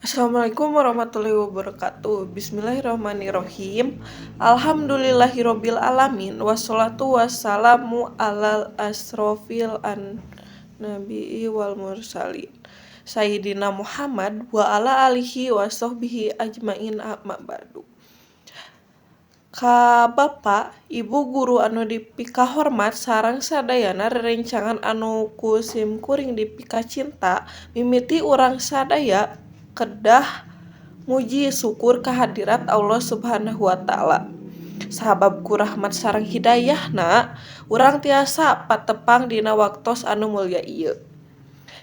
Assalamualaikum warahmatullahi wabarakatuh. Bismillahirrahmanirrahim. Alhamdulillahirabbil alamin wassalatu wassalamu alal asrofil nabiyyi wal mursalin. Sayyidina Muhammad wa ala alihi wa sahbihi ajmain, amma ba'du. Ka Bapak, Ibu guru anu dipikahormat sareng sadayana rerencangan anu ku simkuring dipikacinta, mimiti urang sadaya kedah muji syukur kahadirat Allah Subhanahu wa taala. Sabab ku rahmat sareng hidayahna urang tiasa patepang dina waktos anu mulya ieu.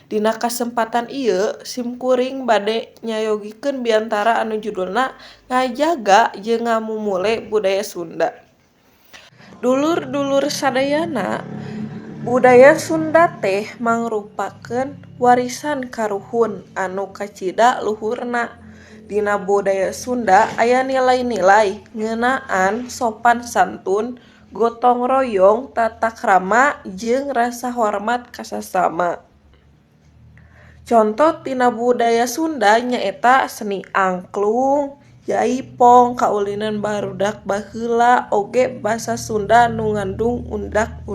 Dina kasempatan ieu simkuring bade nyayogikeun biantara anu judulna Ngajaga jeung Ngamumule Budaya Sunda. Dulur-dulur sadayana, budaya Sunda teh mangrupakeun warisan karuhun anu kacida luhurna. Dina budaya Sunda aya nilai-nilai ngeunaan sopan santun, gotong royong, tata krama jeung rasa hormat ka sasama. Conto tina budaya Sunda nyaeta seni angklung, jaipong, kaulinan barudak baheula oge basa Sunda nu ngandung undak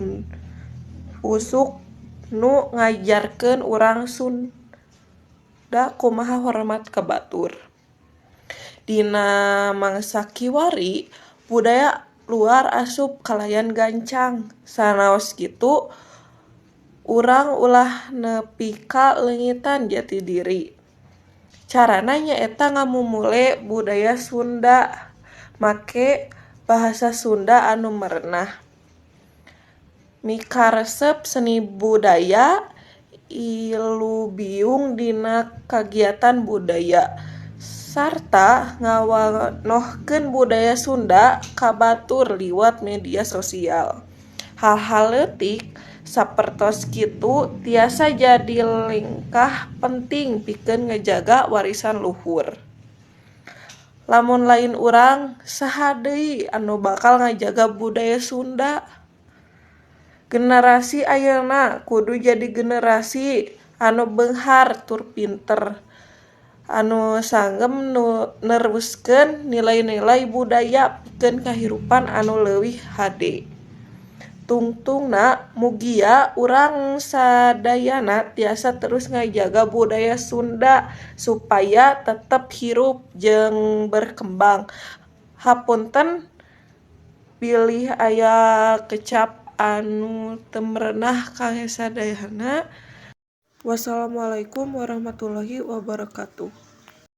usuk nu ngajarkeun urang Sunda kumaha hormat ka batur. Dina mangsa kiwari budaya luar asup kalayan gancang, sanaos kitu urang ulah nepi ka leungitan jati diri. Carana nyaeta ngamumule budaya Sunda, make bahasa Sunda anu merenah, mikaresep seni budaya, ilubiung dina kagiatan budaya, sarta ngawanohkeun budaya Sunda ka batur liwat media sosial. Hal-hal leutik sapertos kitu tiasa jadi lengkah penting pikeun ngajaga warisan luhur. Lamun lain urang, saha deui anu bakal ngajaga budaya Sunda? Generasi ayeuna kudu jadi generasi anu beunghar tur pinter, anu sanggem neruskeun nilai-nilai budaya pikeun kahirupan anu leuwih hade. Tungtungna mugia urang sadayana tiasa terus ngajaga budaya Sunda supaya tetep hirup jeung berkembang. Hapunten bilih aya kecap anu teu merenah kangge sadayana. Wassalamualaikum warahmatullahi wabarakatuh.